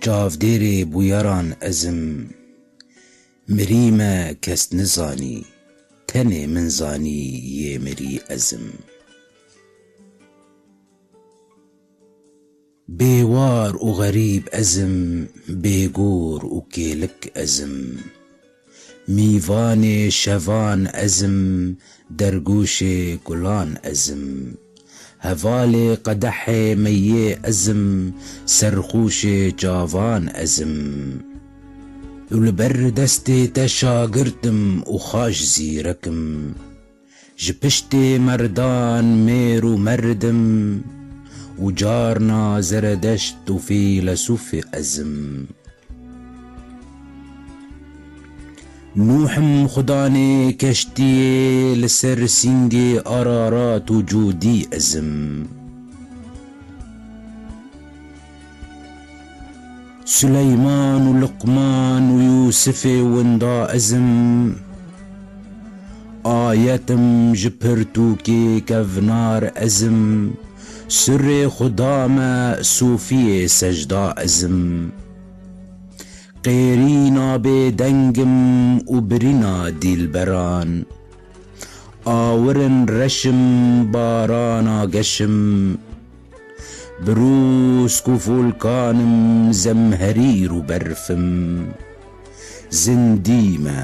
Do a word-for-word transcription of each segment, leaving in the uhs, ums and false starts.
Çavdêrê bûyeran ez im. Mirî me kes nizanî, tenê min zanî yê mirî ez im. Bêwar û xerîb ez im, bêgor û kêlik ez im. Mîvanê şevan ez im, dergûşê gulan ez im. Hevalê qedehê meyê ez im, serxûşê çavan ez im. Û li ber destê te şagirt im û xaş zîrek im. Ji piştê merdan mêr û merd im û carna zeredeşt û fîlesûfê ez im. Nûh im xudanê keştiyê, li ser sîngê Ararat û Cûdî ez im. Suleyman û Luqman û Yûsifê winda ez im. Ayet im ji pirtûkê kevnar ez im. Surê xuda me, sofiyê secda ez im. Qêrîna bêdeng im û birîna dîlberan. Awir in reş im, barana geş im. Brûsk û volkan im, zemherîr û berf im. Zindî me,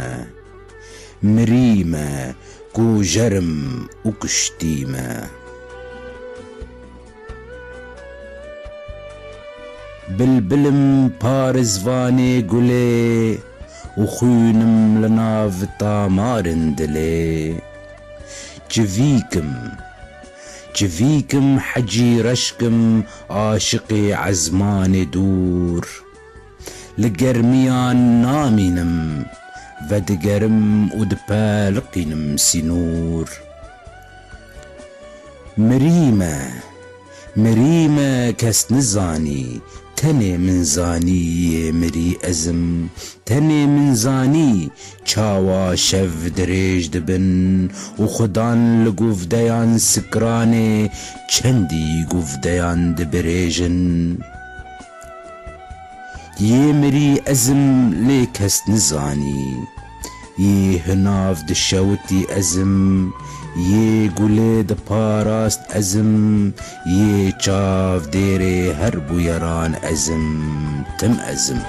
mirî me, kujer im û kuştî me. Bilbil im parizvanê gulê û xwîn im li nav tamar in dilê. Çivîk im, çivîk im, hecî reşk im, aşiqê ezmanê dûr. Li germiyan namînim, vedigerim û dipeliqînim sînûr. Mirî me, mirî me kes nizanî, tenê min zanî yê mirî ez im. Tenê min zanî çawa şev dirêj dibin û xudan li guvdeyan sikranê çendî guvdeyan dibirêjin. Yê mirî ez im lê kes nizanî. Yê hinav dişewitî ez im, yê gulê diparast ez im, yê çavdêrê her bûyeran ez im, tim ez im.